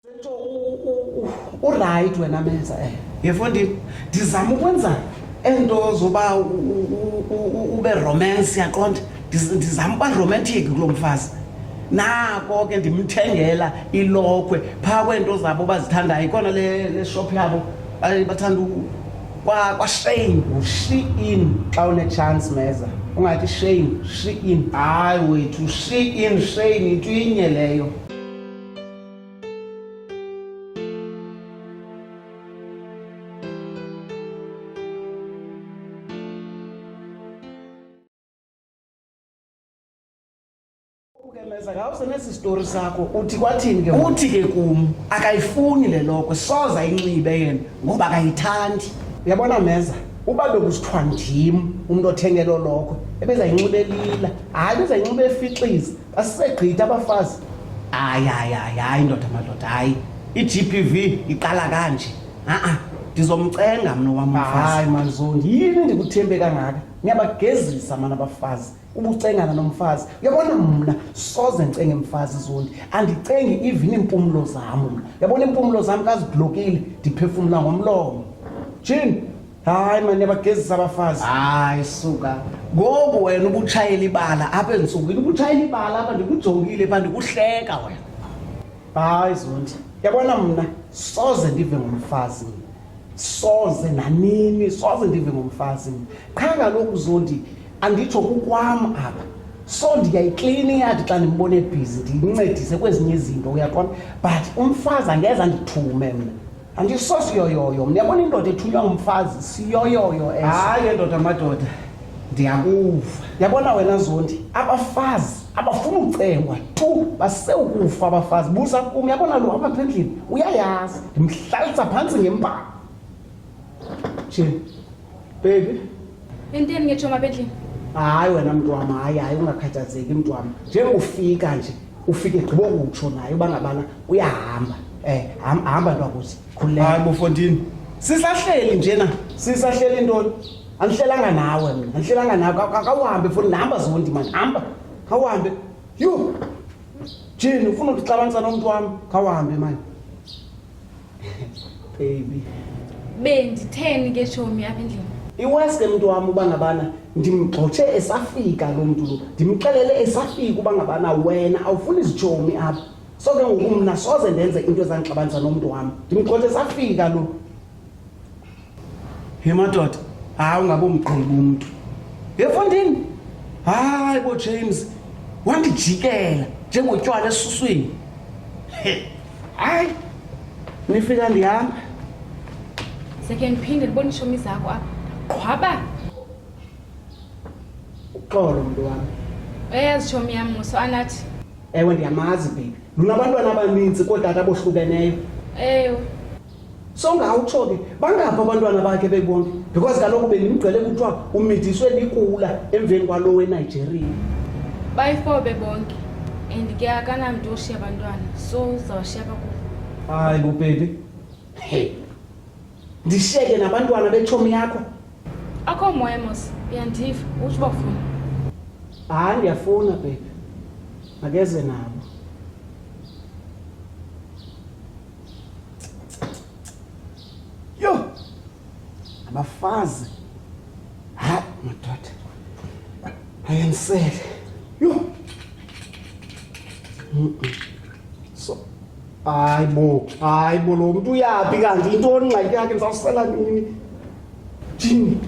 Sento uright wena menza eh. Yefondini ndizama ukwenza ento zoba ube romance yaqonda ndizama uba romantic kulo mfazi nako ke ndimthengela ilokhwe phaa kweento zabo bazithandayo ikhona le, le shop yabo bathanda kwashane ushein xa unechance meza ungathi shane shein hayi wethu shein shane into inye leyo Meza nesi story sakho uthi kwathini ke uthi ke kum akayifuni le lokwe soza inxibe yena ngoba akayithandi uyabona meza uba bekusithiwa ndim umntu othenge loo lokhwe ebezayinxibelila hayi ebezayinxibe efixiza basisegqitha abafazi hayi hayi hayi hayi ndoda madoda hayi i-g p v iqala kanje a-a ndizomcenga mna wam hayi manzondi yini ndikuthembe kangaka niyabagezisa mani abafazi ubucengana nomfazi uyabona mna soze ndicenge mfazi zondi andicengi even iimpumlo zam mna uyabona iimpumlo zam kaziblokile ndiphefumla ngomlomo jini hayi mani yabagezisa abafazi hayi suka ngoku wena ubutshayela ibala apha entsukwini ubutshayela ibala apha ndikujongile pha ndikuhleka wena hayi zondi yabona mna soze ndive ngomfazi mna soze nanini soze ndive ngomfazi mna qha kaloku zondi anditsho kukwam apha so ndiyayiklina iyadi xa ndimbona ebhizi ndiyincedise kwezinye izinto uyaqonda but umfazi angeze andithume mna andisosiyoyoyo mna yabona indoda ethunywa ngumfazi siyoyoyo eso hayi ke ndoda madoda ndiyakuva yabona wena zondi abafazi abafuna ucengwa tu basewukufa abafazi buza kum yabona lo apha endlini uyayazi ndimhlalisa phantsi ngempama nje baby Enteni ngetsho apha endlini? Hayi wena mntu wam, hayi hayi ungakhathazeki mntu wam. Njengofika nje ufike gqibo kutsho naye uba ngabana uyahamba. Eh, hamba ntwakuthi. Khululeka. Hayi bofondini. Sisahleli njena, sisahleli ntoni? Andihlelanga nawe mna, andihlelanga nawe. Kawuhambe foni, hamba zondi mani, hamba. Khawuhambe. Yho! Jini, ufuna undixabanisa nomntu wam? Khawuhambe mani. Baby. Benditheni ke tshomi apha endlini? Iwesi ke mntu wam uba ngabana ndimgxotshe esafika lo mntu lo ndimxelele esafika uba ngabana wena awufuni zitshomi apha so ke ngoku mna soze ndenze into ezandixabanisa nomntu wam ndimgxotshe esafika lo He madoda, hayi ungabomgqiba umntu. Yefondini? Hayi bo James, wandijikela njengotywala esuswini. Hayi. Nifika ndihamba. Seke ndiphinde ndibone iishomi zakho apha. Qhwaba. Uxolo mntu wami. Uyayazi tshomi yam muso anathi. Ewe ndiyamazi baby. Lunabantwana abaninzi kootata abohlukeneyo. Ewe. So ngawutsho ke bangaphi abantwana bakhe bebonke because kaloku bendimgcele kuthiwa umidiswe likula emveni kwalowo eNigeria. Bayi-four bebonke and ke akanamntu oshiya abantwana so uzawashiya apha kubo. Hayi bo baby. Hey. Ndishiyeke nabantwana betshomi yakho. Akho moya mos, uyandiva, utsho uba ufuna. Hayi ndiyafuna baby. Makeze nabo. Yho! Abafazi. Hayi madoda. Ayensele. Yho! So hayi bo, hayi bo lo mntu uyaphi kanti intoni ingxaki yakhe ndizawusela nini? Jini.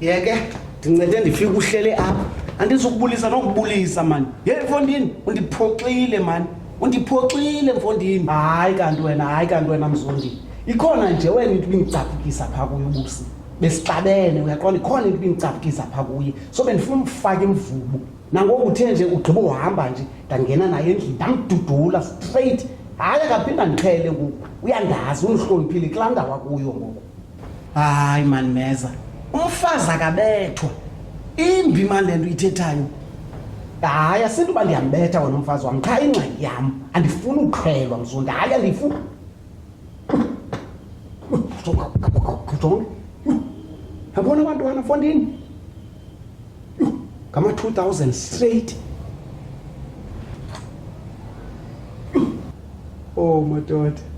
Yeke ndincede ndifike uhlele apha. Andizukubulisa nokubulisa mani. Ye mfondini undiphoxile mani. Undiphoxile mfondini. Hayi kanti wena, hayi kanti wena mzondini. Ikhona nje wena into ibindicaphukisa phaa kuye ubusi. Besixabene uyaqonda ikhona into ibindicaphukisa phaa kuye. So bendifuna umfaka imvubu. Nangoku uthe nje ugqiba uhamba nje ndangena naye endlini ndamdudula straight. Hayi akaphinda ndiqhele ngoku. Uyandazi undihloniphile kulaa ndawo akuyo ngoku. Hayi mani Meza, umfazi akabethwa. Imbi mani le nto uyithethayo. Hayi asinto uba ndiyambetha wena umfazi wam, qha ingxaki yam andifuni uqhelwa mzonda. Hayi andifuni. Jonge. Yabona abantwana mfondini? Ngama-2000 straight. Oh madoda.